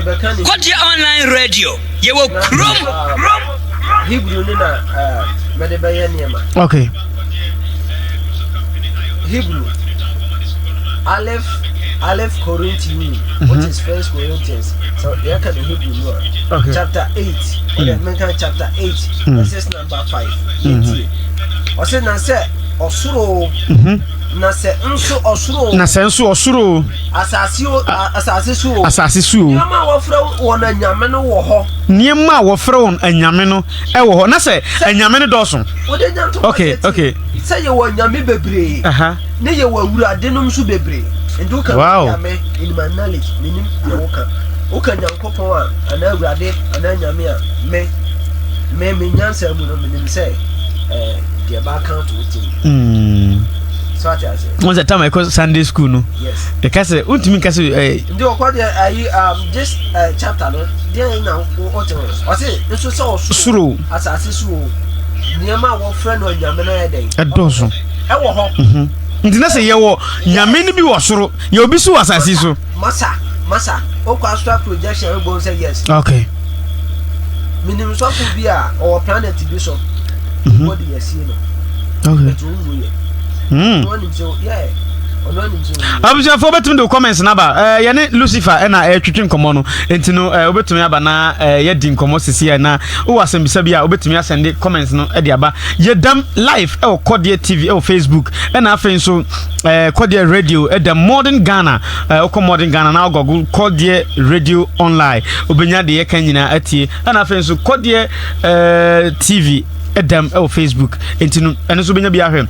Kɔdeɛ Online Radio, yɛwɔ kurom. Hebrew no na mɛde bɛyɛ nneɛma. Okay. Hebrew. Aleph Aleph Corinthians, which is First Corinthians. So yɛka no Hebrew mu a. Chapter 8. Ɔde menka chapter 8 verses number 5. Yɛntie. Ɔsɛ na sɛ ɔsoro na sɛ nso ɔsoro Na sɛ nso ɔsoro asase o asase so o asase so o nneɛma a wɔfrɛ wɔn anyame no wɔ hɔ. Nneɛma a wɔfrɛ wɔn anyame no ɛwɔ hɔ, na sɛ anyame no dɔɔso. Wode nya nto sɛ yɛwɔ anyame bebree ne yɛwɔ awuradenom nso bebree, nti woka nyame, in my knowledge, menim deɛ woka Nyankopɔn a anaa awurade anaa nyame a, me nyansa mu no, menim sɛ deɛ baaka to wo tim so ate ase. Wɔn sɛ time ɛkɔ Sunday school no, ɛka sɛ wontumi nka sɛ Nti ɔkɔ deɛ ayi this chapter no deɛ na wote ho, ɔse nso sɛ ɔsoro soro asase so o, nneɛma a wɔfrɛ no anyame no yɛ dɛn? Ɛdɔɔso. Ɛwɔ hɔ. Nti na sɛ yɛwɔ nyame no bi wɔ soro, yɛ obi so wɔ asase so. Masa, masa, wokɔ astral projection, wobɛhu sɛ yes. Menim sɔfo bi a ɔwɔ planet bi so, bɔde yɛsie no, but ɔnwu yɛ. Ɔno anim sɛ yɛ, ɔno anim sɛ ɔnwu. Abusuafoɔ, wobɛtumi de wo comments no aba. Yɛne Lucifer ɛna ɛtwitwe nkɔmmɔ no, nti no wobɛtumi aba na yɛdi nkɔmmɔ sisi a na wowɔ asɛmbisa bi a, wobɛtumi asɛnde comments no de aba. Yɛdam live ɛwɔ Kɔdeɛ TV ɛwɔ Facebook, ɛna afei nso Kɔdeɛ Radio ɛda Modern Ghana. Wokɔ Modern Ghana na wogɔgo Kɔdeɛ Radio Online, wobɛnya deɛ yɛka nyinaa atie, ɛna afei nso Kɔdeɛ TV ɛdam ɛwɔ Facebook, nti no ɛno nso wobɛnya bi ahwɛ.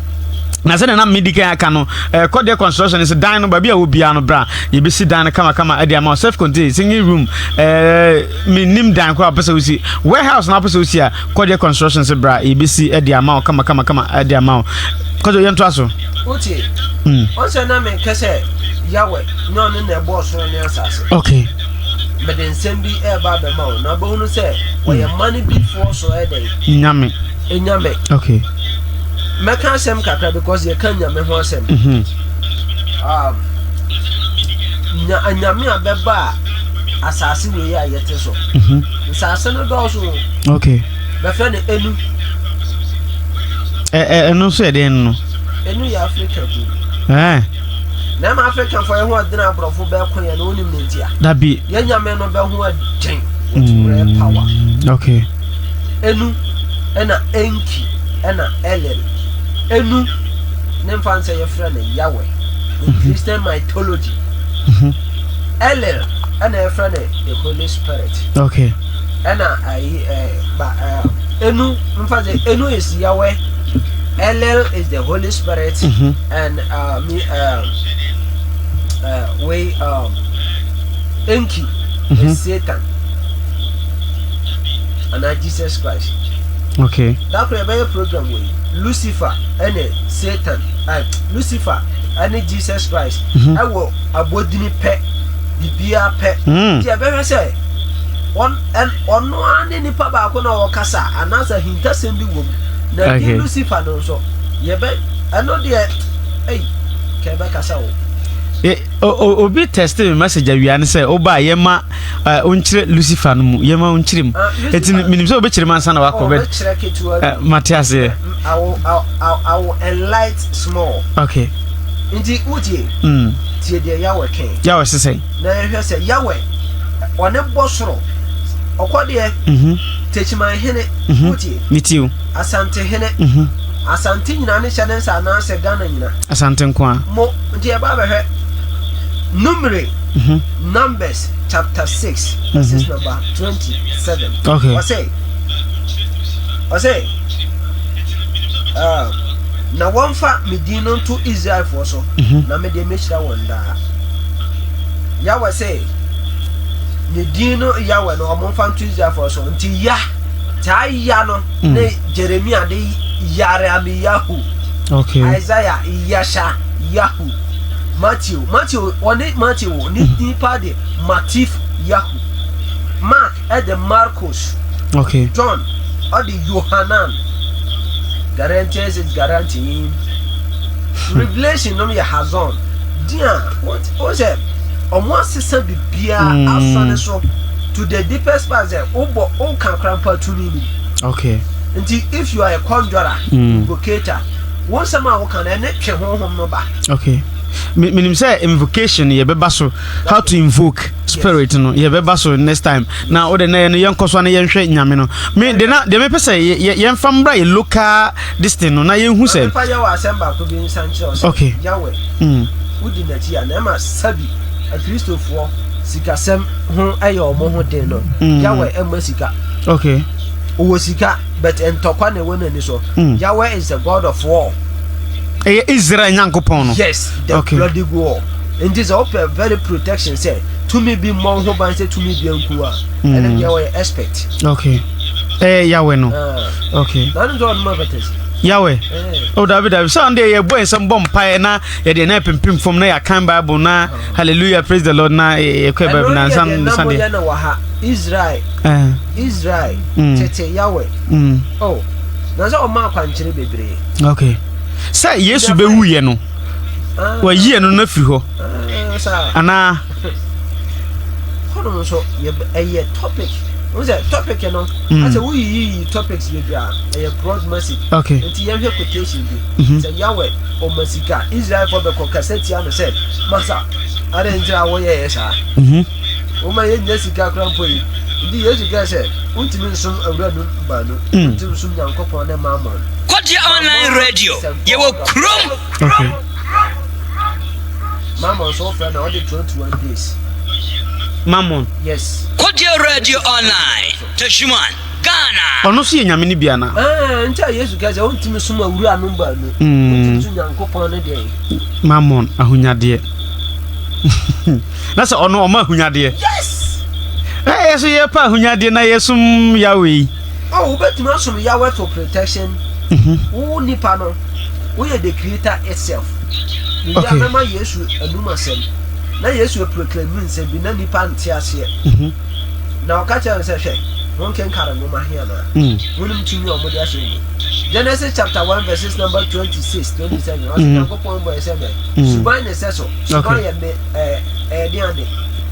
Na sɛdeɛ na medi kan aka no, Kɔdeɛ Construction sɛ dan no, baabi a wɔ biara no, bra, yɛbɛsi dan no kamakama ɛde ama wo, self contained, single room, menim dan koraa wopɛ sɛ wosi, warehouse na wopɛ sɛ wosi a, Kɔdeɛ Construction sɛ bra, yɛbɛsi ɛde ama wo kamakamakama ɛde ama wo. Kɔdwo, yɛntoa so. Wotie? Ɔnsɛ na mekɛ sɛ Yahweh ne ɔno na ɛbɔɔ soro ne asase. Mede nsɛm bi ɛreba abɛma wo na wobɛhunu sɛ wɔyɛ mma no bifoɔ so ɛdɛn? Nyame. Nyame. Mɛka asɛm kakra because yɛka nyame ho asɛm. Anyame a bɛba a asase wei a yɛte so. Nsase no dɔɔso o. Bɛfrɛ no Enu. Ɛno nso yɛ den no. Enu yɛ Africa bi. Na ɛma Africafoɔ yɛ ho ɔden, aborɔfo bɛko yɛ no, wonim ne ntia. Dabi. Yɛn nyame no bɛ ho ɔden with rare power. Enu ɛna Enki ɛna Elil. Enu ne mfa nsɛ yɛfrɛ no Yahweh in Christian mythology. Elil ɛna yɛfrɛ no the Holy Spirit. Ɛna ayi ba Enu mfa sɛ Enu is Yahweh. Elil is the Holy Spirit, and me we Enki is Satan and Jesus Christ. That could be a program way. Lucifer ɛne Satan, Lucifer ɛne Jesus Christ ɛwɔ abɔdini pɛ, biribiara pɛ. Nti ɛbɛhwɛ sɛ wɔn ɛn ɔno ara ne nipa baako na ɔkasa anaasɛ ahintasɛm bi wɔ mu. Na di Lucifer no nso yɛbɛ ɛno deɛ ɛyi kɛ ɛbɛkasa o. Obi text me message awia ne sɛ woba a yɛma wonkyerɛ Lucifer no mu, yɛma wonkyerɛ mu. Ah, ɛti Lucifer. Menim sɛ wobɛkyerɛ mu ansa na wakɔ bɛ. Ɔbɛkyerɛ ketewa bi. Mate aseɛ. I will enlight small. Nti wotie? Tie deɛ Yahweh kɛn. Yahweh sesɛn? Na yɛhwɛ sɛ Yahweh ɔne bɔ soro ɔkɔ deɛ. Techiman hene. Wotie? Metie o. Asante hene. Asante nyinaa ne hyɛ ne nsa anaasɛ Ghana nyina? Asante nko a. Mo nti yɛba abɛhwɛ Numere, Numbers chapter 6 verses number 27. Ɔsɛ na wɔmfa me din no nto Israelfoɔ so, na me deɛ mɛhyira wɔn daa. Yahweh sɛ ne din no Yahweh no, ɔmomfa nto Israelfoɔ so. Nti ya saa ya no ne Jeremia de Yaramiyahu, Isaiah Yasha Yahu, Matthew ɔne Matthew ne nipa de Matif Yahu, Mark ɛde Marcos, John ɔde Yohanan. Guarantees is guaranteeing. Revelation nom yɛ Hazon. Din a wɔn sɛ Ɔmo asesa biribiara asɔne so to the deepest part sɛ wobɔ woka koraa mpo a tumi nim. Okay. Nti if you are a conjurer, mm. invocator, wo nsɛm a woka no ɛne twe honhom no ba. Okay. Menim sɛ invocation yɛbɛba so how to invoke spirit no yɛbɛba so next time na wode na yɛno yɛnkɔ so na yɛnhwɛ nyame no me de na deɛ mepɛ sɛ yɛmfa mmra yɛ local this thing no na yɛnhu sɛ mfa yɛ wɔ asɛm baako bi nsa nkyerɛ wo sɛ okay. Yahweh mm. wodi n'akyi a na ɛma sabi akristofoɔ sikasɛm ho ɛyɛ ɔmo ho den no mm. Yahweh ɛma sika okay. ɔwɔ sika but ntɔkwa na ɛwɔ n'ani so mm. Yahweh is the God of war. Ɛyɛ Israel Nyankopɔn no. Yes, the okay. bloody war. Nti sɛ wopɛ very protection sɛ tumi bi mmɔ ho ban sɛ tumi bi anku a mm. ɛno deɛ wɔyɛ expert. Okay. Ɛyɛ Yahweh no. Ah. Okay. Na ɔno sɛ ɔnom apɛtɛsi. Yahweh. Eh. Oh, dabi dabi. Sɛ ɔno deɛ yɛbɔ nsɛm bɔ mpaeɛ na yɛde na ɛpempem fam na yɛakan Bible na ah. hallelujah praise the Lord na yɛkɔ baabi na nsa nsa deɛ. Ɛno yɛ deɛ wɔ ha Israel. Eh. Israel mm. tete Yahweh. Mm. Oh. Na sɛ ɔma akwankyerɛ bebree. Okay. Sɛ Yesu bɛwuiɛ no, ah. wayi ɛno no afiri hɔ. Ah, Anaa? Hɔnom nso ɛyɛ topic. Wọ́n sɛ topic no, mm. asɛ woyiyiyi topics bebree a ɛyɛ broad message. Okay. Nti yɛhwɛ quotation bi. Mm-hmm. Sɛ Yahweh ɔma sika, Israelfoɔ bɛkɔ kasa tia no sɛ, Masa, adɛn nti na woyɛɛ saa? Mm-hmm. Woma yɛnnya sika koraa mpo yi. Nti Yesu kae sɛ, Wontumi nsom awuranom baanu, wontumi nsom Nyankopɔn ne Mammon. Kɔgye online radio yɛwɔ kurom. Okay. Mammon so wofrɛ na ɔde 21 days. Mammon. Yes. Kɔgye radio online Techiman Ghana. Ɔno nso yɛ nyame no bi anaa? Ɛɛ, nti a Yesu kae sɛ wontumi som awuranom baanu, wontumi som Nyankopɔn ne deɛn? Mammon, ahonyadeɛ. Na sɛ ɔno ɔma ahonyadeɛ. Yes! Ɛɛ, yɛ so yɛpɛ ahonyadeɛ na yɛsom Yahweh yi. Oh, wobɛtumi asom Yahweh for protection. Wo nipa no, woyɛ the creator itself. Mewie a mɛma Yesu anum asɛm. Na Yesu proclaim nsɛm bi na nipa nte aseɛ. Na ɔka kyerɛɛ no sɛ, Hwɛ, monkenkare nwoma he anaa? Monim tumi a wɔde ahyɛ mu? Genesis chapter 1 verses number 26, 27. Ɔse Nyankopɔn bɔɛ sɛ bɛ suban ne sɛso. Suban yɛ me ɛyɛ den ade,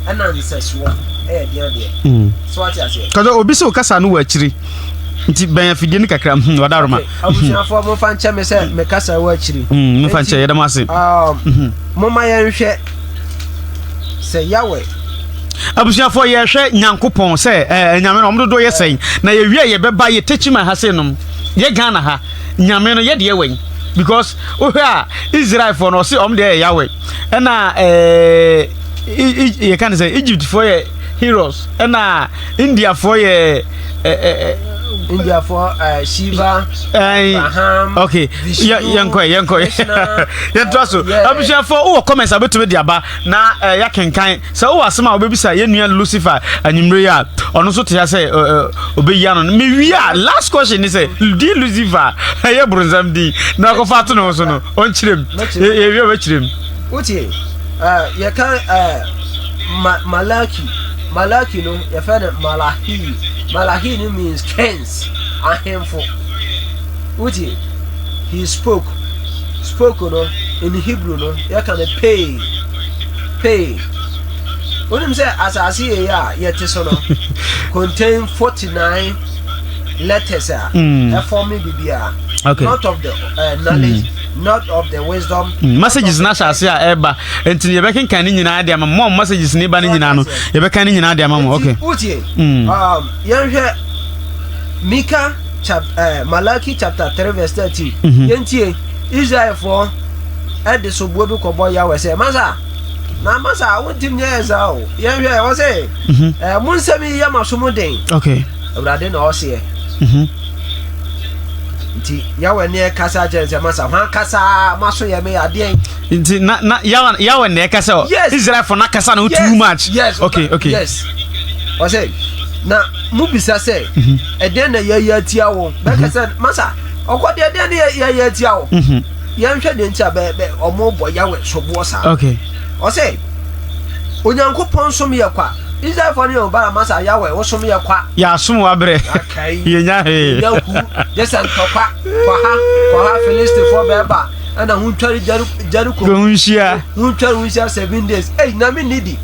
ɛna nsɛsoɔ ɛyɛ den adeɛ. So wate aseɛ? Kɔsɛ obi sɛ okasa no wɔ akyiri nti bɛn afidie no kakra hmm, wadaroma. Abusuafoɔ momfa nkyɛ me sɛ mekasa wɔ akyiri. Momfa nkyɛ yɛda mo ase. Momma yɛnhwɛ sɛ Yahweh. Abusuafoɔ yɛhwɛ Nyankopɔn sɛ ɛɛ nyame no wɔn dodoɔ yɛ sɛn na yɛwie a yɛbɛba yɛ Techiman ha sei nom yɛ Ghana ha nyame no yɛ deɛ wɛn because wohwɛ a Israelfoɔ no ɔse wɔn deɛ yɛ Yahweh ɛna ɛɛ yɛka ne sɛ Egyptfoɔ yɛ Heroes ɛna Indiafoɔ yɛ ɛɛ Indiafoɔ ɛɛ Shiva Abraham okay yɛnkɔ yɛnkɔ yɛntoa so abusuafoɔ wowɔ comments a wobɛtumi de aba na eh, yɛakenkan. Sɛ wowɔ asɛm a wobɛbisa yɛn nua Lucifer anwummere yi a, ɔno nso te ha sɛ ɔbɛyi ano no. Mewie a, last question ne sɛ, din Lucifer ɛyɛ boronsam din na ɔkɔfa ato ne ho so no, ɔnkyerɛ mu. Yɛwie a ɔbɛkyerɛ mu. Wotie, yɛka Malaki, Malaki no yɛfrɛ no Malahi. Malahi no means kings, ahemfo. Wotie, he spoke. Spoke no in Hebrew no yɛka no pay. Pay. Wonim sɛ asase yei a yɛte so no contain 49 letters a mm. ɛfɔme biribiara. Okay. Not of the uh, knowledge, mm. not of the wisdom. Mm. Messages na ahyɛ ase a ɛba nti yɛbɛkenkan ne nyinaa de ama mo messages ne ba ne nyinaa no yɛbɛkan ne nyinaa de ama mo. Okay. Wotie. Mm. Um, yɛnhwɛ Mika chap eh, Malaki chapter 3 verse 13. Mm -hmm. Yɛntie Israelfoɔ ɛde soboɔ bi kɔbɔ Yahweh sɛ, Masa, na masa, wontim nyɛ yɛ saa o. Yɛnhwɛ, wɔ sɛ, mm-hmm. eh, mo nsɛm yi yɛ maso mu den. Okay. Awurade na ɔseɛ. Mm-hmm. Nti Yahweh ne ɛkasa kyerɛ sɛ masa, hwan kasa maso yɛ me adeɛ. Nti na na Yahweh Yahweh na ɛkasa o. Yes. Israelfoɔ na kasa no yes. too much. Yes. Okay, okay. Yes. Ɔsɛ, na mobisa sɛ, mm-hmm. ɛdeɛn na yɛyɛ atia wo? Bɛkɛ sɛ, masa, ɔkɔ deɛ ɛdeɛn na yɛyɛ atia wo? Yɛnhwɛ deɛ nti a bɛ bɛ ɔmo bɔ Yahweh soboɔ saa. Okay. Ɔsɛ Onyankopɔn som yɛ kwa. Israelfoɔ no yɛ obara masa Yahweh wo som yɛ kwa. Yɛasom wabrɛ. Akai. Yɛnya hee. Yɛnya ku. Gye sɛ ntɔkwa. Kɔ ha, kɔ ha, Filistifoɔ bɛɛba. Ɛna ho ntware Jericho. Ho nhyia. Ho ntware ho nhyia 7 days. Ei, Nyame ni di.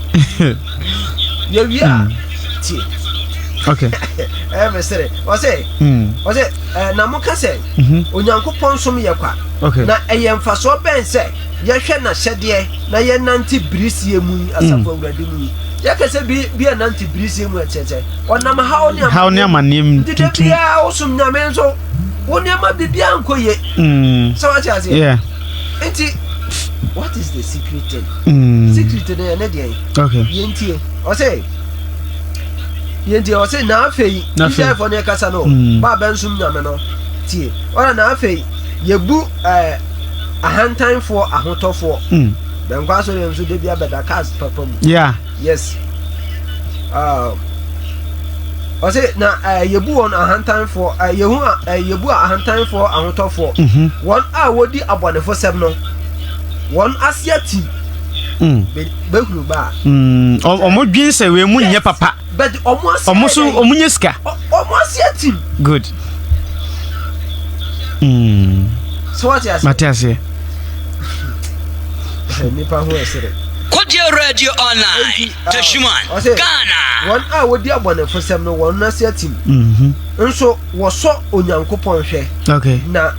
Yɛwie a, tie. Ɛyɛ me sere. Ɔsɛ, ɔsɛ, na moka sɛ, Onyankopɔn som yɛ kwa. Na ɛyɛ mfasoɔ bɛn sɛ yɛhwɛ n'ahyɛdeɛ na yɛnante birisie mu yi, asafo Awurade mu yi. Yɛka sɛ bi bi a nante birisie mu ɛkyerɛ sɛ ɔnam haw ne haw ne amanneɛ mu. Nti da biara wosom Nyame nso, wo nneɛma biribiara nkɔ yie. Sɛ wate aseɛ? Nti what is the secret thing? Secret no ɛne deɛn? Yɛntie. Ɔsɛ yɛntie, ɔsɛ na afei Israelfoɔ no ɛkasa no, ba bɛnsom Nyame no, tie. Ɔna na afei yɛbu ahantanfoɔ ahotɔfoɔ. Bɛnkɔ asɔre nso da bi abɛda cars papa mu. Yes. Ɔsɛ na yɛbu wɔn ahantanfoɔ, yɛhu yɛbu ahantanfoɔ ahotɔfoɔ. Wɔn a wɔdi abɔnefosɛm no, wɔn ase ati. Bɛhunu ba a. Ɔmo dwen sɛ wei mu nyɛ papa. But ɔmo ase ɔmo so ɔmo nyɛ sika. Ɔmo ase ati. Good. So wate ase? Mate aseɛ. Nipa ho ɛsere. Kodeɛ Radio Online, Techiman, Ghana. Wɔn a wɔdi abɔnefosɛm no, wɔn ase atim. Nso wɔsɔ Onyankopɔn hwɛ. Na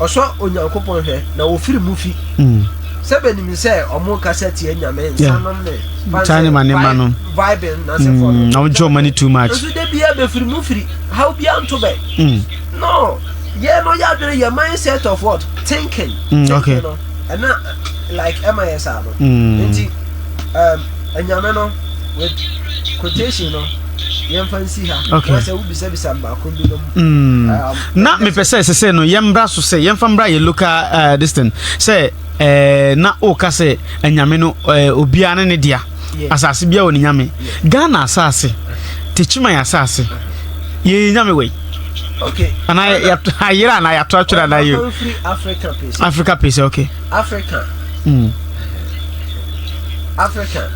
ɔsɔ Onyankopɔn hwɛ na wɔfiri mu fi. Sɛ bɛnim sɛ ɔmo kasa tia Nyame nsanom ne saa ne ma ne ma no vibing na sɛ fɔ no. Na wɔn gye money too much. Nso de bia bɛfiri mu firi haw bia nto bɛ. No, yɛ no yɛ adwene yɛ mindset of what thinking. Thinking no ɛna like ɛma yɛ saa no. Nti anyame no with quotation no yɛmfa nsi ha. Okay. Na sɛ wobisabisa baako bi nom. Na mepɛ sɛ sese no yɛmbra so sɛ yɛmfa mbra yɛ local this thing sɛ na woka sɛ anyame no obiara ne ne dea, asase biara wɔ ne nyame. Ghana asase, Techiman asase, yɛyɛ nyame wei anaa ayerɛ anaa yɛato atwerɛ anaa yɛ Africa pese. Africa pese, okay. Africa. Africa.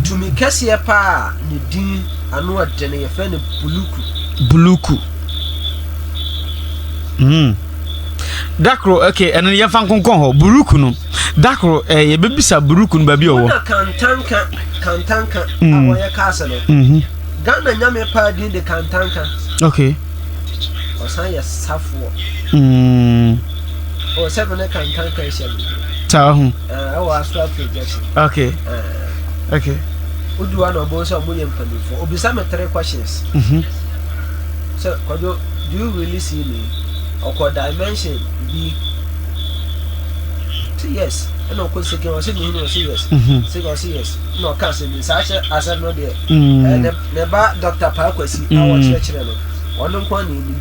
Tumi kɛseɛ paa ne din ano ɔdene yɛfrɛ no Buluku. Buluku. Dakoro, okay, ɛno yɛmfa nkonkɔn hɔ. Buruku no. Dakoro, yɛbɛbisa Buruku no baabi ɔwɔ. Wona Kantanka, Kantanka a wɔyɛ kaase no. Ghana nyame paa din de Kantanka. Ɔsan yɛ safoɔ. Ɔ sɛ me ne Kantanka ahyia me. Saa ho. Ɛwɔ astral projection. Wodu hɔ na ɔbɛn sɛ ɔmo yɛ mpanimfoɔ. Obisa me three questions. Sɛ Kwadwo, do you really see me? Ɔkɔ dimension bi. Say yes. Ɛna ɔkɔ second, ɔsɛ mehunu, ɔsɛ yes. Second, ɔsɛ yes. Ɛna ɔka asɛm bi. Saa ahyɛ asɛm no deɛ. Ne ba Dr. Paakwasi a wɔkyerɛkyerɛ no, ɔno nko na enim.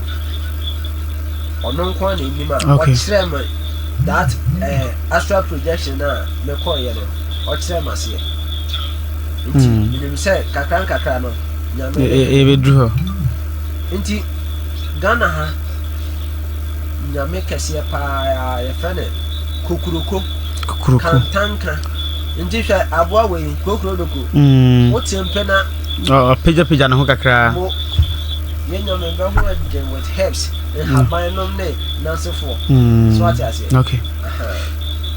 Ɔno nko na enim a ɔkyerɛ me that astral projection a mekɔɔyɛ no, ɔkyerɛ me aseɛ. Nti menim sɛ kakra nkakra no, Nyame yɛbɛduru hɔ. Nti Ghana ha, nyame kɛseɛ paa yɛfrɛ no kokuroko. Kokuroko. Kantanka. Nti hwɛ aboa wei, kokurodoko. Wote mpɛ na ɔpagyapagya ne ho kakra. Mo yɛ nyame bɛ ho ɛden with herbs, nhaban nom ne nansefoɔ. So ate aseɛ?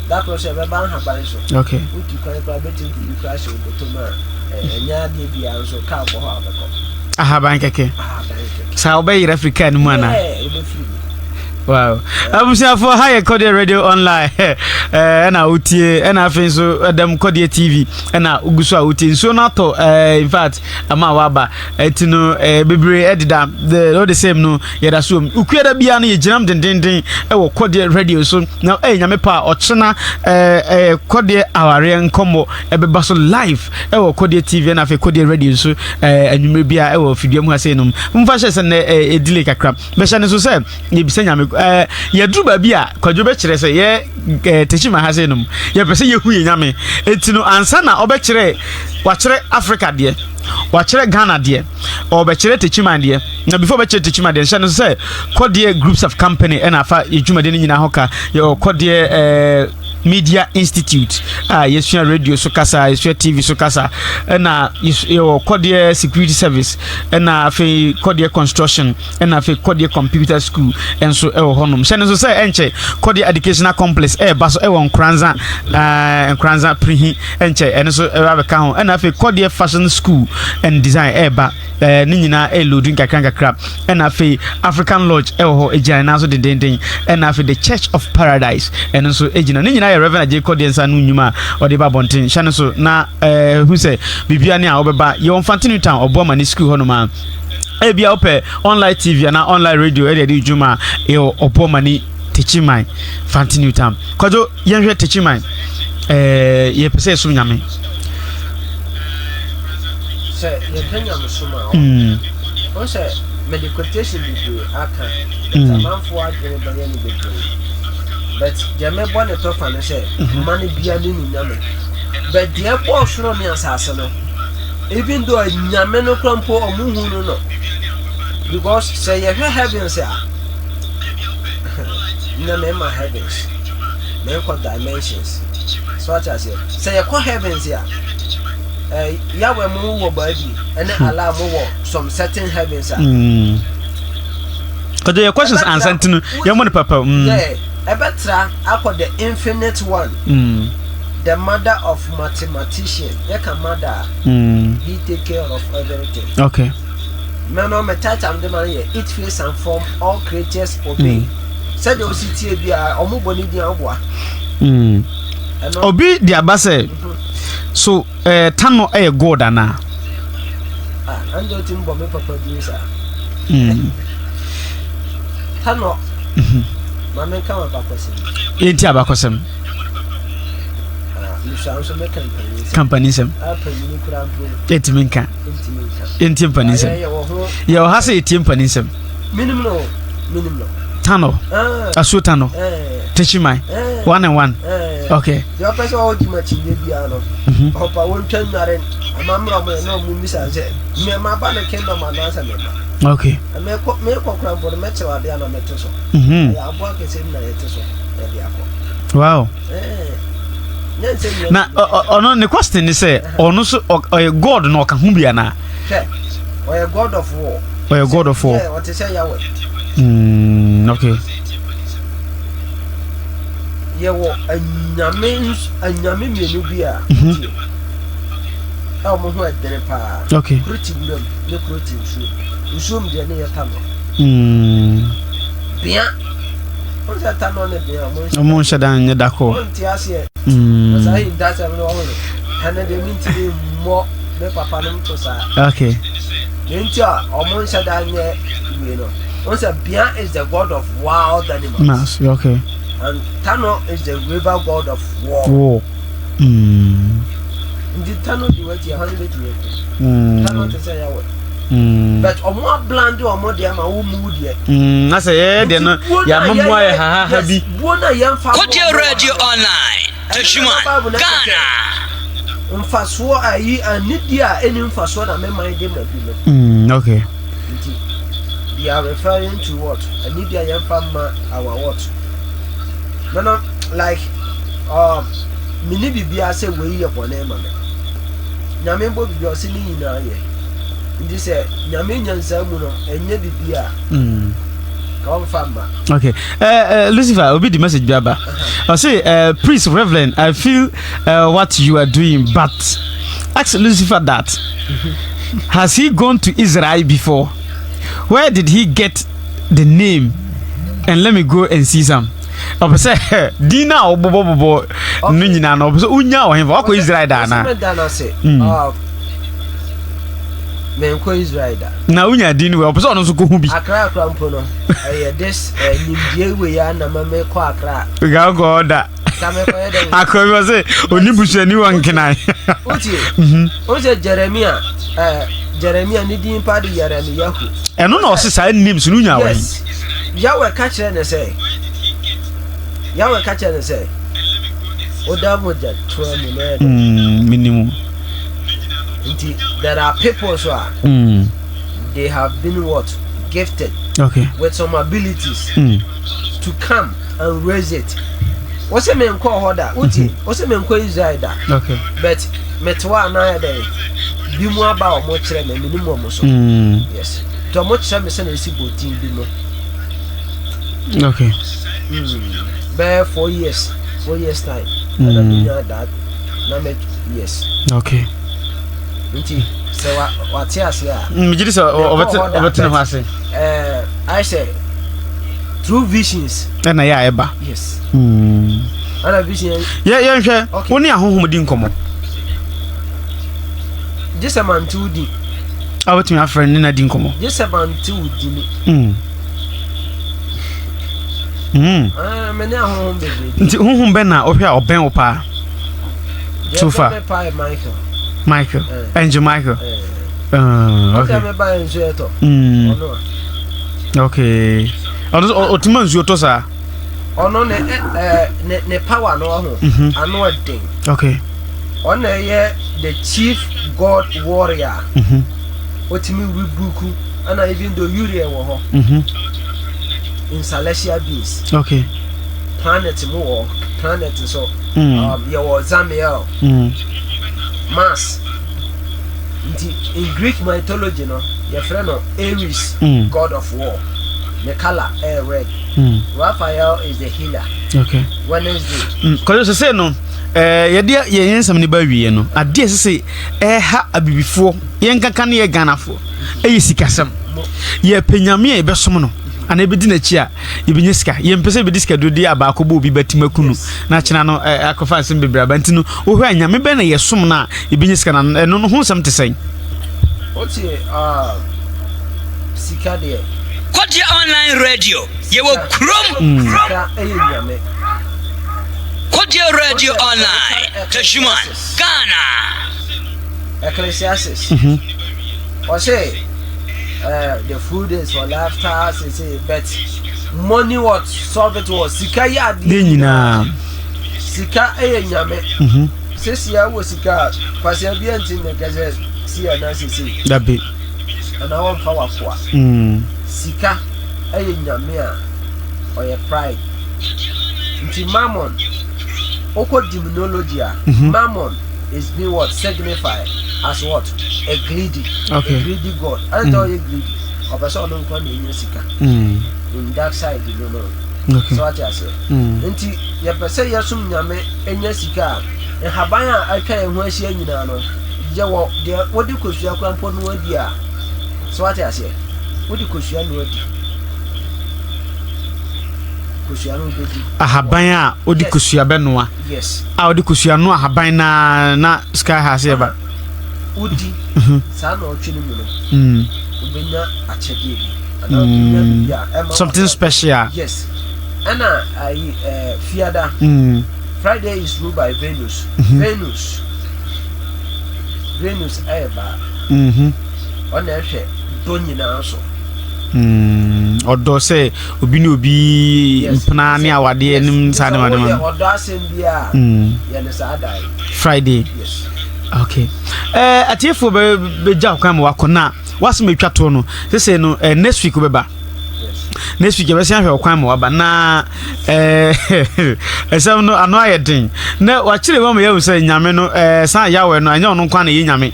Da koro so ɛbɛba nhaban so. Wotu kwan koraa bɛtumi de bi koraa hyɛ wo bɔtɔ mu a, ɛnyɛ adeɛ biara nso kaa bɔ hɔ a wobɛkɔ. Ahaban kɛkɛ. Ahaban kɛkɛ. Saa wobɛyera firi kaa no mu anaa? Yeah, wobɛfiri mu. Wow. Abusuafoɔ, ha yɛ Kɔdeɛ Radio Online ɛna wotie, ɛna afei nso ɛdɛm Kɔdeɛ TV ɛna wogu so a wotie. Nsuo no atɔ, in fact ama waba ɛti no bebree ɛdeda the all the same no yɛda so wɔ mu. Ukua da biara no yɛgyinam dendenden ɛwɔ Kɔdeɛ Radio so na ɛyɛ Nyame pa a ɔkyena ɛɛ Kɔdeɛ awareɛ nkɔmmɔ ɛbɛba so live ɛwɔ Kɔdeɛ TV ɛna afei Kɔdeɛ Radio nso anwummerɛ biara ɛwɔ fidua mu ha sei nom. Momfa hyɛ sɛ nnɛ ɛdile kakra. Bɛhyɛ no so sɛ yɛbisa Nyame ɛɛ yɛduru baabi a Kwadwo bɛkyerɛ sɛ yɛ ɛɛ Techiman ha sei nom yɛpɛ sɛ yɛhu yɛ Nyame. Enti no ansa na ɔbɛkyerɛ, wakyerɛ Africa deɛ, wakyerɛ Ghana deɛ, ɔbɛkyerɛ Techiman deɛ. Na before ɔbɛkyerɛ Techiman deɛ, nhyɛ no so sɛ Kɔdeɛ Groups of Company ɛna afa yɛ dwumadie no nyinaa ho ka. Yɛwɔ Kɔdeɛ ɛɛ. Media Institute a yɛsua radio so kasa, yɛsua TV so kasa, ɛna yɛwɔ Kɔdeɛ Security Service, ɛna afei Kɔdeɛ Construction, ɛna afei Kɔdeɛ Computer School nso ɛwɔ hɔnom. Hyɛ no nso sɛ ɛnkyɛ Kɔdeɛ Educational Complex ɛreba so ɛwɔ Nkoranza, ɛɛ Nkoranza Pirihi, ɛnkyɛ ɛno nso ɛba bɛka ho. Ɛna afei Kɔdeɛ Fashion School and Design ɛreba. Ɛɛ ne nyinaa ɛreloadu nkakra nkakra. Ɛna afei African Lodge ɛwɔ hɔ egyina ne nan so dendenden. Ɛna afei The Church of Paradise ɛno nso egyina. Ne nyinaa yɛ Reverend Adjei Kɔdeɛ nsa ano nnwuma a ɔde ba abɔnten. Hyɛ no so na ɛɛ hu sɛ biribiara ne a wobɛba. Yɛwɔ Mfante New Town Ɔboamani School hɔnom a. Ebia wopɛ online TV anaa online radio ɛde adi dwuma a, yɛwɔ Ɔboamani Techiman, Fante New Town. Kwadwo, yɛnhwɛ Techiman. Ɛɛ yɛpɛ sɛ yɛsom Nyame. Sɛ yɛka nyamesom a, wɔn sɛ mede quotation bebree aka, but amanfoɔ adwene bɛyɛ no bebree. But deɛ mebɔ ne tɔfa no sɛ, mma no bia ne ne nyame. But deɛ ɛbɔɔ soro ne asase no, even though nyame no kora mpo ɔmo hu no no, because sɛ yɛhwɛ heavens a, na mema heavens, menkɔ dimensions. So ate aseɛ, sɛ yɛkɔ heavens a, eh, Yahweh mo wɔ baabi, ɛne hmm. Allah mo wɔ some certain heavens a. Hmm. Kɔjɔ yɛ questions ansa nti no yɛ mo ne papa. Hmm. Yeah, ɛbɛtra akɔ the infinite one. Mm. The mother of mathematician. Yɛ ka mother. Mm. He take care of everything. Okay. Mɛ no mɛ title de ma no yɛ it face and form all creatures obey. Mm. Sɛdeɛ osi tie biara ɔmo bɔ ne din aboa. Mm. Obi de aba sɛ so eh, Tano yɛ God anaa? Ah, ɛnde otumi bɔ me papa din saa. Tano, mm-hmm. ma menka wɔ abakɔsɛm. Yɛnti abakɔsɛm. Ah, mesua nso mɛka mpaninsɛm. Ka mpaninsɛm. Ah, panyini kura mpo. Yɛntumi nka. Yɛnti mpaninsɛm. Yɛwɔ ha sɛ yɛtie mpaninsɛm. Menim no. Menim no. Tano. Ah. Asuo Tano. Eh. Techiman. Eh. One and one. Eh. Okay. Deɛ ɔpɛ sɛ ɔgye ma akyinnye biara no, mhm. ɔpa wɔntwa nnware amammerɛ ɔmo yɛ na ɔmo mmisa sɛ mmɛma ba ne kingdom anaasɛ mɛma. Okay. Mekɔ mekɔ kora mpo no mɛkyerɛ adeɛ na mɛte so. Mhm. Ɛyɛ aboa kɛseɛ bi na yɛte so yɛde akɔ. Wow. Eh. Na ɔno ne question ne sɛ ɔno so ɔyɛ God na ɔka ho bi anaa? Hwɛ, ɔyɛ God of war. Ɔyɛ God of war. Yeah, ɔte sɛ Yahweh. Okay. Yɛwɔ anyame anyame mmienu bi a mhm. tie a wɔn ho ɛdene paa. Okay. Kuro ti wuram ne kuro ti nsuom. Nsuom deɛ ne yɛ tanɔ. Bea. Wɔn sɛ tanɔ ne bea wɔn nhyɛ. Wɔn nhyɛ dan nyɛ dako. Wɔn ti aseɛ. Mm. Saa yi ntasɛm no wɔn no. Ɛno deɛ mi ntumi mmɔ me papa nom to saa. Okay. Ne nti a wɔn nhyɛ da nyɛ wei no. Wɔn sɛ Bia is the god of wild animals. Mass, okay. And Tano is the river god of war. War. Mm. Nti Tano di wɔn akyi ɛhɔ no bɛtumi aku. Mm. Tano te sɛ Yahweh. Mm. But ɔmo ablande ɔmo deɛ ma wo mu deɛ. Mm, na sɛ yɛyɛ deɛ no yɛama mu ayɛ hahaha bi. Buo na yɛmfa. Kodeɛ Radio Online. Techiman, Ghana. Mfasoɔ ayi anidie a ɛni mfasoɔ na me man de ma bi no. Mm, okay. Nti they are referring to what? Anidie a yɛmfa ma our what? No no like um, mene biribiara sɛ wei yɛ bɔne ma me. Nyame bɔ biribiara ɔse ne nyinaa yɛ. Nti sɛ Nyame nyansaa mu no ɛnyɛ biribi a. Mm. Ka ɔmfa mma. Okay. Lucifer, obi di message bi aba. I say, please, Reverend, I feel what you are doing, but ask Lucifer that. Has he gone to Israel before? Where did he get the name? And let me go and see some. ɔpɛ sɛ din no a wobobɔbobɔ no nyinaa no ɔpɛ sɛ wonya ɔhemfa wakɔ Israel da anaa? Menkɔ Israel da. Na wonya din no wei ɔpɛ sɛ ɔno nso kɔhu bi. Accra akora mpo no ɛyɛ this nimdeɛ wei a na ma mekɔ Accra. Ka wokɔ da. Ka mekɔyɛ dɛn? Akora bi ɔsɛ ɔni busuani wɔ nkenan. Wotie? Wo sɛ Jeremia Jeremia ne din pa de Yeremiyahu. Ɛno na ɔse saa names no wonya wɔ he? Yes. Yahweh ka kyerɛ ne sɛ Yahweh ka kyerɛ ne sɛ woda mogya toa mu na ɛyɛ dɛn? Menim. Nti there are people so a they have been what gifted okay. with some abilities to come and raise it. Wose menkɔɔ hɔ da. Wotie? Wose menkɔ Israel da. Okay. But mete hɔ a na ayɛ dɛn? Bi mu aba a wɔn kyerɛ me, menim wɔn so. Yes. Nti wɔn kyerɛ me sɛnea esi bɔ din bi mu. Okay. Bɛyɛ 4 years, 4 years time. Ɛna menya that na me yes. Okay. Nti sɛ wa wate ase a. Megye di sɛ ɔbɛte ɔbɛte ne ho ase. Ɛɛ ayɛ sɛ through visions. Ɛna yɛ a ɛba. Yes. Ɛna vision. Yɛ yɛnhwɛ wo ne ahonhom di nkɔmmɔ. Gye sɛ mante wo din. A wobɛtumi afrɛ ne na di nkɔmmɔ. Gye sɛ mante wo din. Ah, me ne ahonhom bebree. Nti honhom bɛn na wohwɛ a ɔbɛn wo paa? So far. Deɛ paa yɛ Michael. Michael. Eh. Angel Michael. Eh. Okay. Ɔsɛ me ba yɛ nsuo ɛtɔ. Ɔno a. Okay. Ɔno nso ɔtuma nsuo tɔ saa. Ɔno ne ɛ ne ne power no ɔho. Ano ɛden. Okay. Ɔno ɛyɛ the chief god warrior. Otumi rebuku ɛna even though Uriel wɔ hɔ. In celestial beings. Okay. Planet mu wɔ planet nso. Yɛwɔ Zamiel. Mars. Nti in Greek mythology no yɛfrɛ no Ares, god of war. Ne colour ɛyɛ red. Raphael is the healer. Okay. Wednesday. Kɔjɔ sɛ sɛ no ɛɛ yɛde yɛn nsɛm no ba wie no adeɛ sɛ sɛ ɛha abibifoɔ yɛn kankan ne yɛ Ghanafoɔ ɛyɛ sikasɛm. Yɛpɛ nyame a yɛbɛsom no anaa yɛbɛdi n'akyi a yɛbɛnya sika. Yɛmpɛ sɛ yɛbɛdi sika duro de abaako bɔ obi bɛtim aku no na akyena no akɔfa nsɛm bebree aba. Nti no wohwɛ a nyame bɛn na yɛsom no a yɛbɛnya sika no ɛno no ho nsɛm te sɛn? Wote sika deɛ. Kɔgye online radio yɛwɔ kurom. Sika ɛyɛ nyame. Kɔgye radio online Techiman Ghana. Ecclesiastes. Ɔse the food is for laughter say say but money what solve it all. Sika yɛ adeɛ nyinaa. Sika ɛyɛ nyame. Sisi a wɔ sika a kwasia bi nti ne kɛsɛ si anaa sisi. Dabi. Anaa wɔmfa wakoa. Sika ɛyɛ nyame a ɔyɛ pride. Nti mammon wokɔ demonology a mammon is being what signify as what a greedy, okay. A greedy god. Ɛna ɔyɛ greedy ɔpɛ sɛ ɔno nko na enya sika. In dark side no. Okay. So ate aseɛ. Nti yɛpɛ sɛ yɛsom nyame enya sika a nhaban a atwa yɛn ho ahyia nyinaa no yɛwɔ deɛ wode kosua kora mpo no adi a so ate aseɛ wode kosua no adi kosua no wobɛdi ahaban a wode kosua bɛnoa. Yes. A wode kosua no ahaban na na sky ha se ɛba. Wodi saa na ɔtwe no mu no. Wobɛnya akyɛdeɛ bi. Anaa wobɛnya biribi a ɛma something special. Yes. Ɛna ayi fiada. Friday is ruled by Venus. Venus. Venus ɛyɛ baa. Ɔna ɛhwɛ dɔ nyinaa so. Ɔdɔ sɛ obi ne obi mpena ne awadeɛ nim saa ne ma ne ma. Ɔdɔ asɛm bi a yɛ ne saa da yi. Friday. Yes. Okay. Atiefoɔ bɛ bɛgya kwan ma wakɔ na wasɛm atwa toɔ no sese no next week wobɛba. Next week yɛbɛsan ahwɛ ɔkwan ma waba na ɛsɛm no ano ayɛ den na wakyerɛ mu ama yɛahu sɛ nyame no san Yahweh no ɛnyɛ ɔno nko na ɛyɛ nyame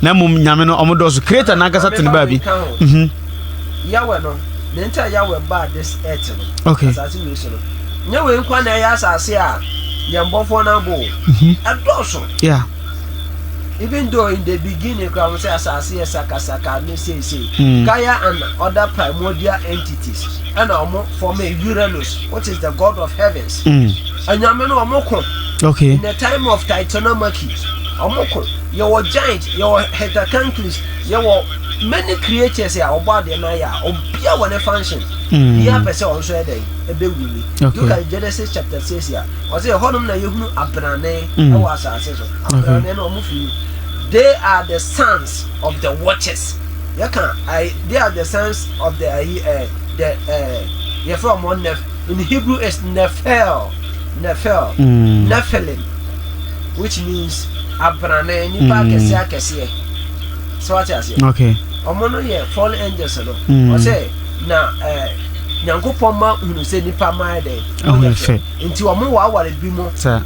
na mmom nyame no ɔmo dɔɔso creator n'ankasa te ne baabi. Yahweh no ne nti a Yahweh baa this earth no okay. Asase wei so no nyɛ wei nko na ɛyɛ asase a yɛn bɔfoɔ no abɔ o ɛdɔɔso. Yeah. Even though in the beginning kora wɔn sɛ asase yɛ sakasaka ne seesei Gaia and other primordial entities ɛna wɔn form Uranus which is the god of heavens. Anyame no wɔn ko. Okay. In the time of Titanomachy wɔn ko yɛwɔ giant yɛwɔ Hecatankles yɛwɔ many creatures a ɔbɔ adeɛ no ayɛ a obia wɔ ne function. Bia pɛ sɛ ɔno nso yɛ dɛn ɛbɛ wuli. Okay. Look at Genesis chapter 6 a ɔsɛ ɛhɔnom na yɛhunu abrane ɛwɔ asase so. Abrane no ɔmo firi they are the sons of the watchers. Yɛka I they are the sons of the ayi the yɛfrɛ ɔmo nef in Hebrew is nephel nephel Nephilim which means abrane nipa akɛseɛ akɛseɛ. So wate aseɛ. Okay. Ɔmo no yɛ fallen angels no. Ɔsɛ na. Nyankopɔn ma hunu sɛ nipa ma yɛ dɛn? Ɛho yɛ fɛ. Nti wɔn wɔ aware bi mu.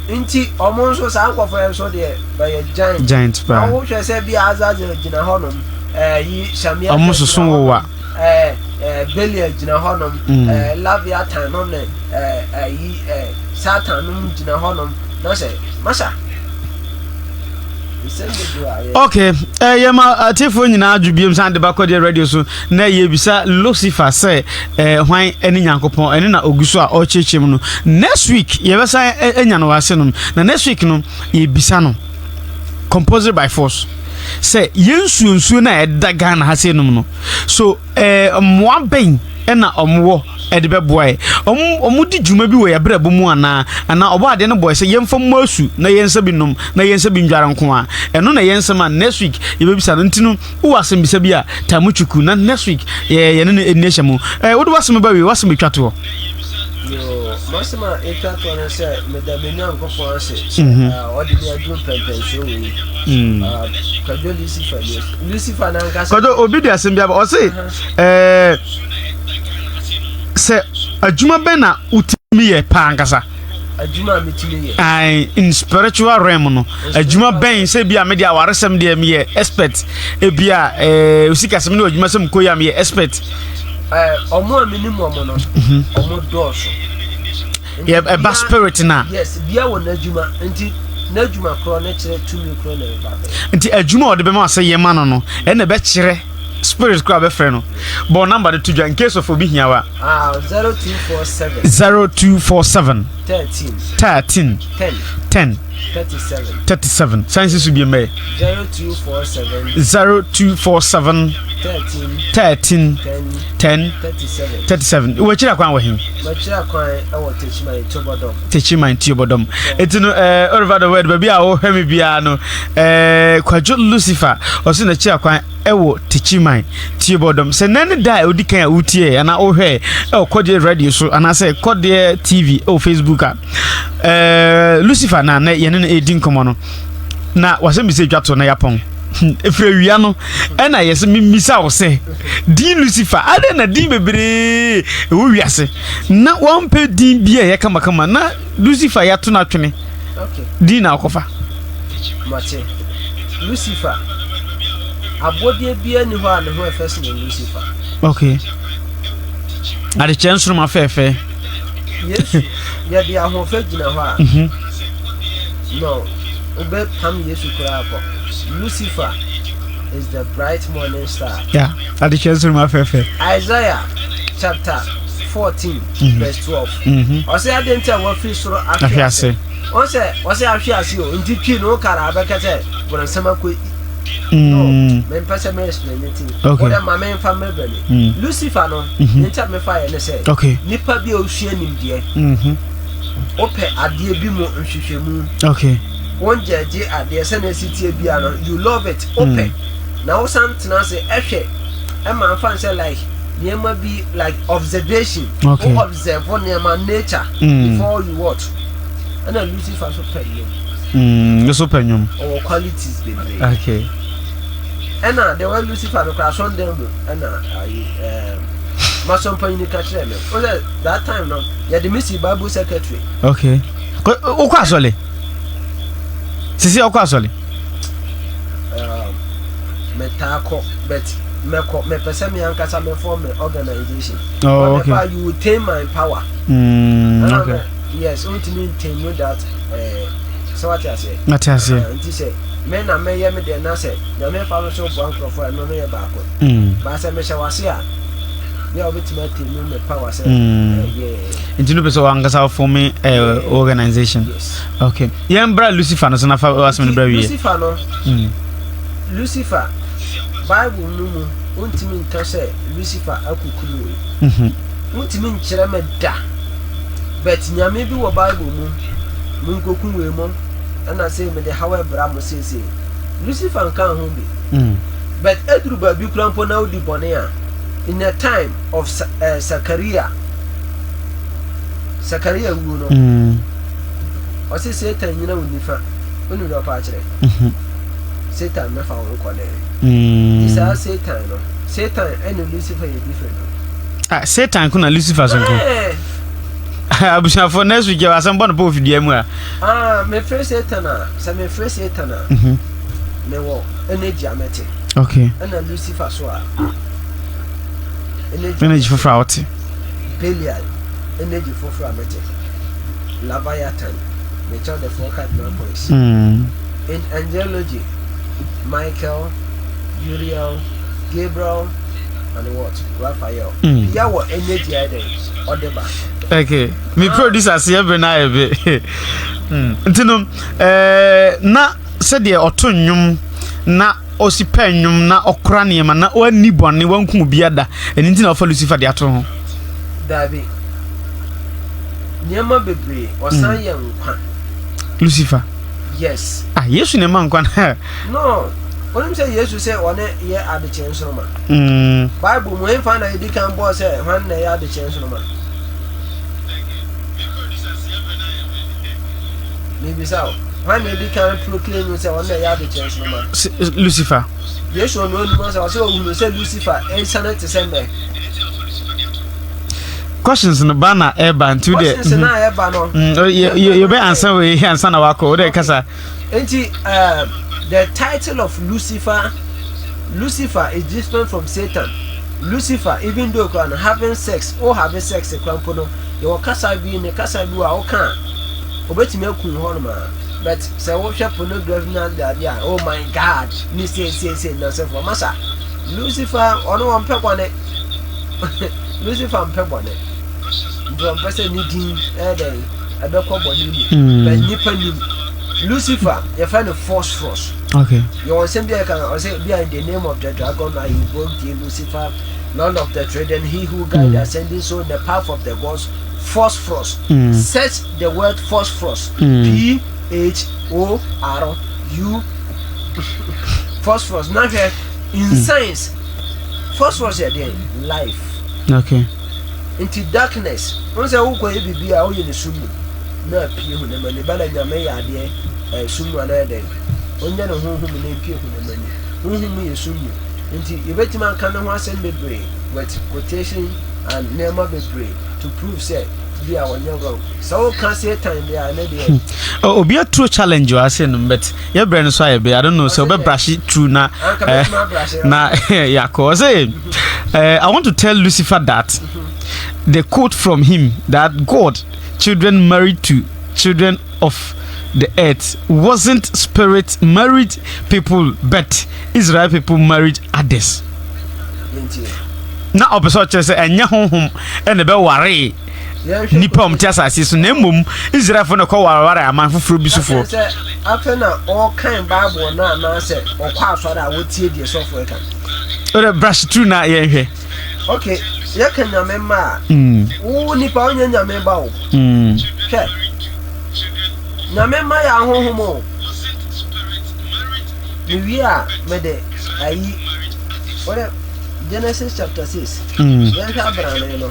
Nti wɔn nso saa nkurɔfoɔ yɛn nso deɛ bɛyɛ giant. Giant paa. Na wohwɛ sɛ bi Azazel gyina hɔnom, ɛɛ yi Shamia. Wɔn soso wowa. Ɛɛ ɛɛ Belial gyina hɔnom, ɛɛ Leviathan nom ne ɛɛ ɛyi ɛɛ Satan nom gyina hɔnom. Na sɛ masa. Okay, eh, yɛma atiefoɔ nyinaa adwo biom san de ba kɔdeɛ radio so na yɛbisa Lucifer sɛ eh, hwan ne Nyankopɔn ɛne na ogu so a ɔrekyerɛkyerɛ mu no. Next week yɛbɛsan eh, anya no wɔ ase nom na next week no yɛbisa no compulsory by force sɛ yɛn nsuo nsuo no a ɛda Ghana ha sei nom no so eh, mmoa bɛn ɛna ɔmowɔ ɛde bɛboa yɛ ɔmo ɔmo di dwuma bi wɔ yɛn abrabɔ mu anaa anaa ɔbɔ adeɛ no bɔɛ sɛ yɛmfa mmɔ asu na yɛnsa bi nom na yɛnsa bi ndware nko a ɛno na ɛyɛ nsɛm a next week yɛbɛbisa no nti no wowɔ asɛmbisa bi a taa mu twuku na next week yɛ yɛne no ɛnni ahyɛ mu ɛɛ wode w'asɛm ba wie w'asɛm ɛtwa toɔ. Yoo, m'asɛm a ɛtwa toɔ no sɛ meda me Nyankopɔn ase sɛ mhm. ah, ɔde me aduru mpɛmpɛnsoɔ wei. Mm. Ah, Kwadwo Lucifer nie. Lucifer n'ankasa. Kwadwo obi de asɛm bi aba ɔse ɛɛ sɛ adwuma bɛn na wotumi yɛ paa ankasa. Adwuma a metumi yɛ. Ayi in spiritual realm no adwuma bɛn sɛ bi a mede awaresɛm deɛ meyɛ expert ebi a ɛɛ osikasɛm ne adwuma sɛm kɔ yi a meyɛ expert. Ɛɛ ɔmo a menim ɔmo no mhm. ɔmo dɔɔso. Yɛ ɛba spirit na. Yes bia wɔ n'adwuma nti n'adwuma korɔ ne kyerɛ tumi korɔ na ɛba bɛyɛ. Nti adwuma a ɔde bɛma sɛ yɛ ma no no ɛna ɛbɛkyerɛ. Spirit koraa bɛfrɛ no. Bɔ number no to dwa in case of obi hia wa. Ah, 0247. 0247. 13. 13. 10. 10. 37. 37. San si so bi mbɛ. 0247. 0247. 13. 13. 10. 10. 37. 37. Wɔakyiri akwan wɔ he? Wɔakyiri akwan wɔ Techiman Tuobodom. Techiman Tuobodom. Eti no eh, all over the world baabi a wɔhwɛ me biara no eh, Kwadwo Lucifer ɔso n'akyiri akwan wɔ Techiman Tiebɔdɔm. Sɛ nnɛ ne da a odi kan a wotiee anaa wohwɛɛ wɔ Kɔdeɛ Radio so anaasɛ Kɔdeɛ TV wɔ Facebook a, ɛɛ Lucifer na nnɛ yɛne no redi nkɔmmɔ no. Na wasɛm bi sɛ dwa to na yɛapɔn. Ɛfiri awia no ɛna yɛsɛ memmisa wo sɛ din Lucifer adɛn na din bebree ɛwɔ wiase na wampɛ din bi a ɛyɛ kamakama na Lucifer yɛato no atwene din na akɔfa. Mate. Lucifer. Abɔdeɛ biara nni hɔ a ne ho ɛfɛ sene Lucifer. Okay. Adekyɛ nsoroma fɛɛfɛ. Yesu, yɛde ahoɔfɛ gyina hɔ a. Mhm. No, wobɛpam Yesu koraa kɔ. Lucifer is the bright morning star. Yeah, adekyɛ nsoroma fɛɛfɛ. Isaiah chapter 14 mhm. verse 12. Mhm. Ɔsɛ adɛn nti a wafiri soro ahwe ase. Wɔn sɛ wɔsɛ ahwe ase o nti twi no kara abɛka sɛ borɔnsɛm akɔ no mempɛ sɛ me explain ne ti wọ́n ma memfa mmerɛ mi mm. Lucifer no mm-hmm. ne nti a mefa yɛ ne sɛ nipa bi a osua nimdeɛ mm-hmm. wopɛ adeɛ bi mu nhwehwɛmu wɔn gyɛgye adeɛ sɛnea esi tie bia no you love it wopɛ mm. na wosan tena ase ɛhwɛ ɛma nfa nsɛ like nneɛma bi like observation okay. wo observe nneɛma nature mm. before you what ɛna Lucifer so pɛ nnwom mm nso pɛ nnwom ɔwɔ qualities bebree okay ɛna the way Lucifer no kora asɔndan mu ɛna ayi ɛɛm masɔmpanyin ka kyerɛ me o sɛ that time no yɛde me si bible secretary okay wokɔ asɔle sisi ɔkɔ asɔle um, metaa kɔ but mɛkɔ mepɛ sɛ me ankasa me form me organization. Oh, okay. Whatever you will tame my power. Mm, okay. Yes, wontumi ntame that eh, sɛ wate aseɛ. Mate aseɛ. Uh, nti sɛ me na mɛyɛ me deɛ na sɛ nyame fa no so boa nkurɔfoɔ a ɛno no yɛ baako. Mm. Ba sɛ mehyɛ wase a yɛ a wobɛtumi atame me power sɛ mm. eh, yeah. Nti no pɛ sɛ wankasa form eh, organization. Yes. Okay. Yɛn bra Lucifer no so na fa asɛm no bra wie. Lucifer no. Mm. Lucifer, Bible no mu wontumi nka sɛ Lucifer akukuru wei. Mhm. Wontumi nkyerɛ me da. But nyame bi wɔ Bible mu, monkoku wei mo, ɛna sei mede haw ɛbra mo seesei. Lucifer nka ho bi. Mm. But eduru baabi kura mpo na wodi bɔne a, in the time of uh, Sakaria, Sakaria wuo no, mm. ɔse Satan nyina wo nifa. Wonim deɛ ɔpɛ akyerɛ? Mhm. Satan mɛfa wo nkɔ dɛ. Mm. Nti saa Satan no, Satan ɛne Lucifer yɛ different o. Ah, Satan ko na Lucifer so nko. Eh. Abusuafo next week yɛ asɛm bɔ no pɔ ofidua mu a. Ah, mefrɛ Satan a, sɛ mefrɛ Satan a, Mhm. mewɔ energy a mɛte. Okay. Ɛna Lucifer so a, energy. Energy foforɔ a wote. Belial, energy foforɔ a mɛte. Leviathan, mekyerɛ the four cardinal points. Mm. In angelology, Michael, Uriel, Gabriel, and what? Raphael. Mm. Bia wɔ energy ayɛ dɛn ɔde ba. Okay. Me producer se yɛ bere na ayɛ be. Mm. Nti no, eh, na sɛdeɛ ɔto nnwom na ɔsi pɛ nnwom na ɔkora nneɛma na wanni bɔne wankum obi ada ɛno nti na ɔfa Lucifer de ato ho. Daabi. Nneɛma bebree ɔsan yɛ nkwa. Lucifer. Yes. Ah, Yesu na ɛma nkwa no. No. Wonim sɛ Yesu sɛ ɔne yɛ adekyee nsoroma. Mm. Bible mu ɛmfa na yɛdi kan bɔɔ sɛ hwan na ɛyɛ adekyee nsoroma? Mebisa wo, hwan na edi kan proclaim sɛ ɔno na ɛyɛ adekyee nsoroma? Lucifer. Yesu ɔno anim sɛ ɔsɛ ɔhunu sɛ Lucifer ɛsiane te sɛ mmɛ. Questions no ba na ɛba nti wo deɛ. Questions na ɛba no. Yɛbɛ ansa wei ansa na wakɔ wo deɛ kasa. Nti um, the title of Lucifer, Lucifer is different from Satan. Lucifer, even though kura no having sex, o having sex kura mpo no, yɛwɔ kasa bi ne kasa bi wɔ a woka a, obetumi aku hɔ nom a. But sɛ wohwɛ pornography na ade ade a, oh my God, ne sei sei sei na sɛ fo masa. Lucifer, ɔno ɔmpɛ bɔne. Lucifer mpɛ bɔne. Nti ɔmpɛ sɛ ne din ɛyɛ dɛn ɛbɛkɔ bɔne mu. Mm. But nipa nim. Lucifer, yɛfrɛ no phosphorus. Okay. Yɛwɔ nsɛm bi a yɛka ɔsɛ bi a in the name of the dragon I invoke thee Lucifer, Lord of the trident, he who guide the ascending soul in the path of the gods, phosphorus. Mm. Search the word phosphorus. Mm. P H O R U phosphorus. Na hwɛ in science phosphorus yɛ deɛn? Life. Okay. Nti darkness, wohu sɛ wokɔyɛ biribi a woyɛ no sum mu na apue honam ani. Ba na Nyame yɛ adeɛ ɛɛ sum mu anaa dɛn? Ɔnyɛ no honhom mu na empue honam ani. Honhom mu yɛ sum mu. Nti yɛbɛtumi aka ne ho asɛm bebree with quotation and nneɛma bebree to prove sɛ bi a wɔnyɛ wrong. Sɛ woka Satan deɛ a ɛno deɛ. Oh, obi aturo challenge wɔ ase no but yɛbrɛ no so ayɛ bɛ I don't know sɛ ɔbɛ brush through na Anka eh, bɛtumi abrahye. na yɛakɔ ɔsɛ eh, I want to tell Lucifer that the quote from him that God children married to children of the earth wasn't spirit married people but Israel people married others. Yɛntie. Na ɔpɛ sɛ ɔkyerɛ sɛ ɛnyɛ honhom ɛna ɛbɛwaree Yɛnhwɛ nnipa a wɔte asase so na mmom Israelfo na ɛkɔ wareware aman foforɔ bi sofoɔ. Sɛ afei na ɔrekan Bible no anaasɛ ɔkɔ asɔre a wɔtie deɛ sɔfo ɛka. Wode brush through na yɛnhwɛ. Okay, yɛka nyame mma a, Mm, wo nipa wonyɛ nyame ba o. mm, Hwɛ, nyame mma yɛ ahonhom o. Mewie a mede ayi wode Genesis chapter 6 mm, yɛnhwɛ abrane no.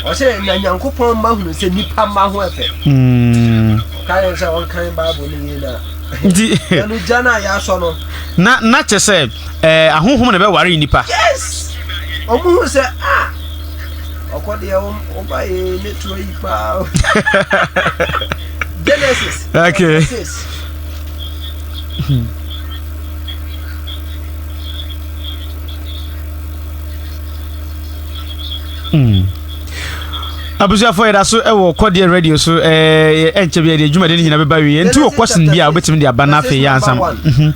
Ɔsɛ na Nyankopɔn mma hunu sɛ nipa mma ho ɛfɛ. mm. Ɔka yɛn sɛ ɔnkan Bible no yie na Nti ɛno gya no a yɛasɔ no. na na kyɛ sɛ eh, ahonhom na ɛbɛware nnipa. Yes! Ɔmo hu sɛ ah ɔkɔ deɛ ɔba yɛ ne tuo yi paa. Genesis. Okay. 6. Mm. Abusuafo yɛda so wɔ kɔdeɛ radio so ɛɛ ɛnkyɛ bi yɛde adwumaden no nyinaa bɛba wie nti wɔ question bi a wobɛtumi de aba na afei yɛ ansa mhm.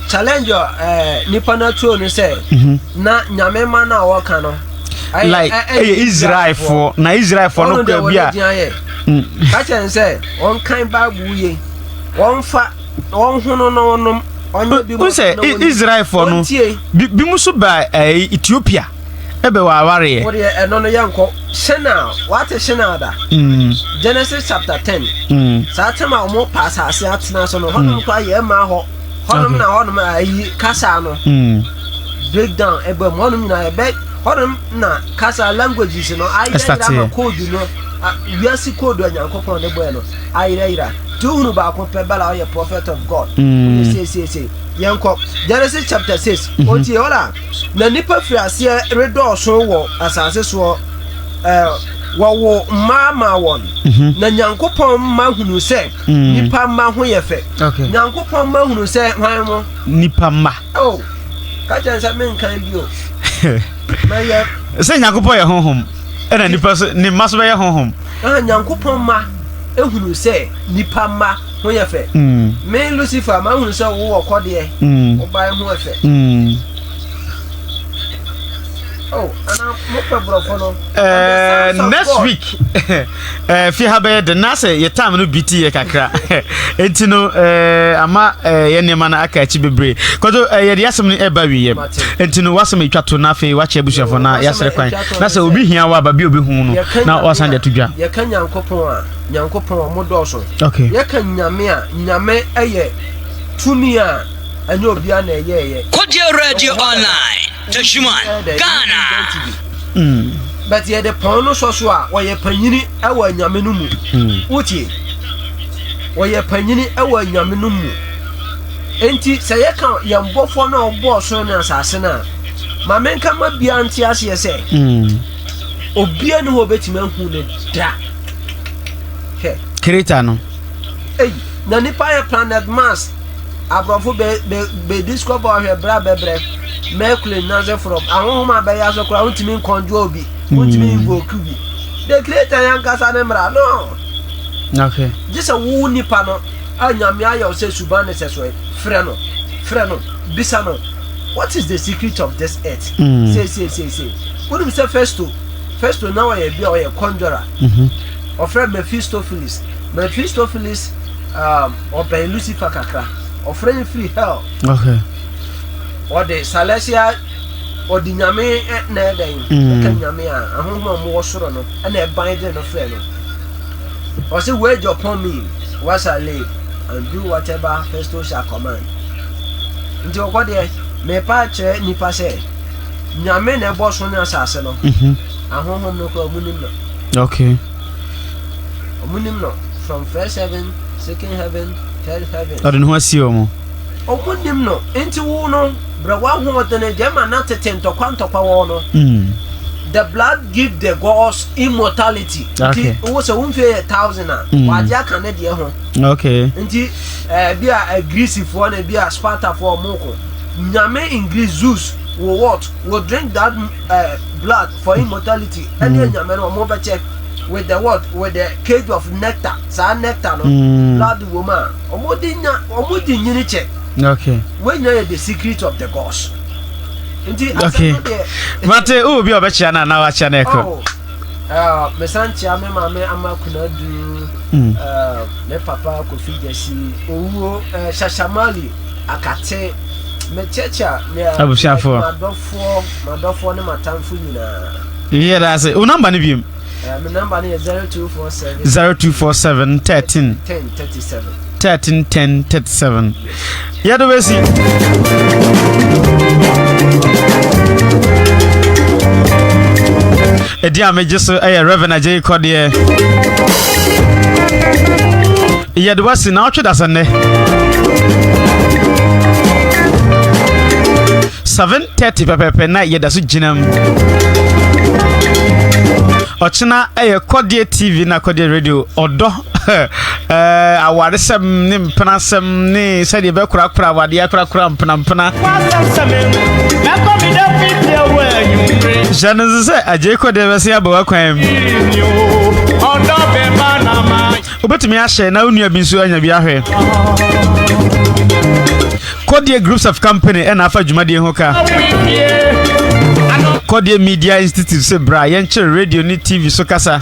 Challenge uh, nipa no atuo no sɛ mhm. na nyame ma no a wɔka no like ɛyɛ Israelfoɔ na Israelfoɔ no kura bi a ka kyerɛ sɛ wɔnkan Bible yie wɔmfa wɔnhono na wɔnom ɔnyɛ bi mu sɛ Israelfoɔ no bi mu so ba ɛɛ Ethiopia ɛbɛ wɔ awareɛ. Wodeɛ ɛno no yɛnkɔ Shinar wate Shinar da mm. Genesis chapter 10 mm. saa tem a wɔn pa asase atena so no hɔnom mm. koraa yɛ mmaa hɔ hɔnom na hɔnom ayi kasa no mm. breakdown ɛbɛ mu hɔnom nyinaa ɛbɛ hɔnom na kasa languages no ayerɛyerɛ ama code no wiase code a Nyankopɔn de bɔɛ no ayerɛyerɛ. Nti wohunu baako pɛ bala ɔyɛ prophet of God. Mm. Woyɛ seesiesie. Yɛnkɔ Genesis chapter 6. Mm -hmm. Otie ɔla na nipa firi aseɛ redɔɔso wɔ asase soɔ ɛɛ wɔwo mmaa maa wɔn. Mm-hmm. Na Nyankopɔn mma hunu sɛ mm. nipa mma ho yɛ fɛ. Okay. Nyankopɔn mma hunu sɛ hwan mo. Nipa mma. Oh, ka kyerɛ sɛ menkan bio. Mɛyɛ. Sɛ Nyankopɔn yɛ honhom ɛna nipa so ne mma so bɛyɛ honhom. Ah, Nyankopɔn mma ehunu sɛ nipa mma ho yɛ fɛ. Mm. Me Lucifer ma hunu sɛ wowɔ kɔdeɛ. Mm. Wo ba ho yɛ fɛ. Mm. Oh, ana mo pɛ borɔfo no. Eh, next week eh, fi ha bɛyɛ de na sɛ yɛ time no bi ti yɛ kakra enti no eh, ama eh, yɛ nneɛma no aka akyi bebree kɔtɔ eh, yɛde asɛm no ɛba wieɛ enti no wasɛm atwa to na afei wakyɛ abusuafoɔ na yɛasrɛ kwan na sɛ obi hia wo a baabi obi hu no na wasan de ato dwa. Yɛka Nyankopɔn a, Nyankopɔn ɔmo dɔɔso. Okay. Yɛka Nyame a, Nyame ɛyɛ tumi a ɛnyɛ obia na ɛyɛɛyɛ. Kodeɛ Radio Online, Techiman, Ghana. Mm. But yɛde pɔn no sɔ so a, ɔyɛ panyini ɛwɔ anyame no mu. Mm. Wotie? Ɔyɛ panyini ɛwɔ anyame no mu. Enti sɛ yɛka yɛn bɔfoɔ no a ɔbɔɔ soro ne asase no a, ma menka ma biara nte aseɛ sɛ mm. obia ne hɔ obɛtumi ahu no da. Hwɛ. Creator no. Ei, na nipa yɛ planet Mars. Aborɔfo bɛ bɛ bɛ discover ɔhwɛ bra bɛbrɛ Mercury nase from ahohom a bɛyɛ aso koraa wontumi nkɔnjoa obi, wontumi mm. invoke bi. The creator yɛn ankasa ne mmara no. Okay. Gye sɛ wo nipa no a Nyame ayɛ wo sɛ suban ne sɛsoɛ, frɛ no, frɛ no, bisa no, what is the secret of this earth? Mm. Sei, sei, sei, sei. Wonim sɛ Festo, Festo na ɔyɛ bi a ɔyɛ conjurer. Mm-hmm. Ɔfrɛ Mephistopheles. Mephistopheles, um, ɔbɛn Lucifer kakra. Ɔfrɛ no firi hell. Okay. Ɔde Celestial, ɔde Nyame eh, na ɛdɛn, Mm. ɛka Nyame a, ahonhom a wɔwɔ soro no, ɛna ɛban de no frɛ no. Ɔse wage upon me what I live and do whatever Festo shall command. Nti ɔkɔ deɛ mepa akyerɛ nipa sɛ Nyame na ɛbɔ soro ne asase no. Mhm. Ahonhom no koraa ɔmo nim no. Okay. Ɔmo nim no from first heaven, second heaven, third heaven. Ɔde ne ho asie ɔmo. Ɔmo nim no nti wo no brɛ w'ahoɔdene deɛ ma na tete ntɔkwa ntɔkwa wɔ no. Mm. The blood give the gods immortality. Okay. Nti wo sɛ wo mfie yɛ thousand a, Mm. wagye aka ne deɛ ho. Okay. Nti eh, bi a eh, Greecefoɔ na bi a Spartafoɔ ɔmo ko. Nyame in Greece Zeus will what? Will drink that eh, blood for immortality. Ɛne mm. anyame no ɔmo bɛkyɛ with the what? With the cage of nectar. Saa nectar no, mm. blood wɔ mu a, ɔmo de nya, ɔmo de nyini kyɛ. Okay. Wei nyinaa yɛ the secret of the gods. Nti okay. asɛm no deɛ. Mate wo obi a ɔbɛkyia no anaa wakyia no ɛkɔ. Oh, uh, mesan kyia me maame ama kunadu mm. uh, me papa Kofi Gyasi owuo uh, Shashamali akate mekyɛkyɛ me abusuafoɔ madɔfoɔ madɔfoɔ ne matamfo nyinaa. Yɛ da ase wo namba no biom. Me number no yɛ 0247. 0247 13. 10 37. 13 10 37. Yɛde bɛsi. Ɛdi a megye so ɛyɛ Reverend Agyei Kɔdeɛ. Yɛde wasi na ɔtwe dasa nnɛ. 7:30 pɛpɛpɛ na yɛda so gyina mu. Ɔkyena ɛyɛ Kɔdeɛ TV na Kɔdeɛ Radio ɔdɔ ɛɛ awaresɛm ne mpenasɛm ne sɛdeɛ bɛkorakora awadeɛ akorakora mpenampena. Hyɛ no nso sɛ agyei kɔdeɛ bɛse aba w'akwan mu. Wobɛtumi ahyɛ na wo nua bi nso anya bi ahwɛ. Kɔdeɛ Groups of Company ɛna afa dwumadie ho ka. Kɔdeɛ Media Institute sɛ bra yɛnkyerɛ radio ne TV so kasa.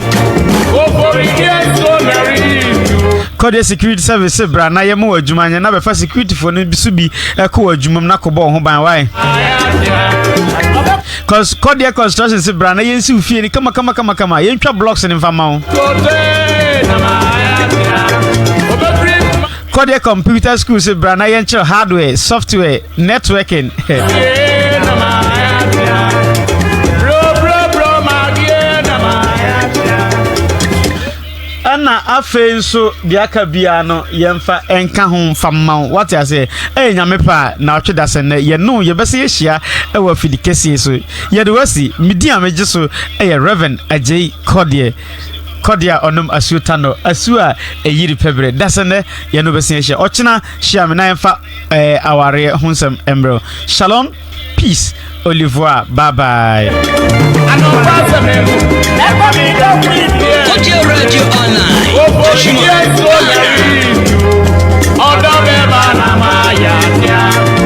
Kɔdeɛ Security Service sɛ bra na yɛma wɔ adwuma nyɛ na bɛfa securityfoɔ no so bi ɛkɔ wɔ adwuma mu na kɔbɔ ho ban wae. Kɔdeɛ Construction sɛ bra na yɛnsi wo fie no kama kama kama kama yɛntwa blocks no mfa ma wo. Kɔdeɛ computer school sɛ bra na yɛnkyerɛ hardware, software, networking. Ɛna Ɛna afei nso deɛ aka biara no yɛmfa nka ho mfa mma wo. Wate aseɛ? Ɛyɛ Nyame pɛ a, naawɔtwe da sɛ nnɛ, yɛne wo yɛbɛsɛ yɛhyia wɔ afidi kɛseɛ so. Yɛde wo asi. Me din a megye so yɛ Rev. Agyei Kɔdeɛ. Kɔdeɛ a ɔnom asuo Tanɔ, asuo a ɛyiri pɛ berɛ. Da sɛ nnɛ, yɛne wo bɛsɛ yɛhyia. Ɔkyena, hyia me na yɛmfa eh, awareɛ ho nsɛm mmerɛ wo. Shalom. Peace Olivoire bye bye. Kojo Radio Online. Ghana.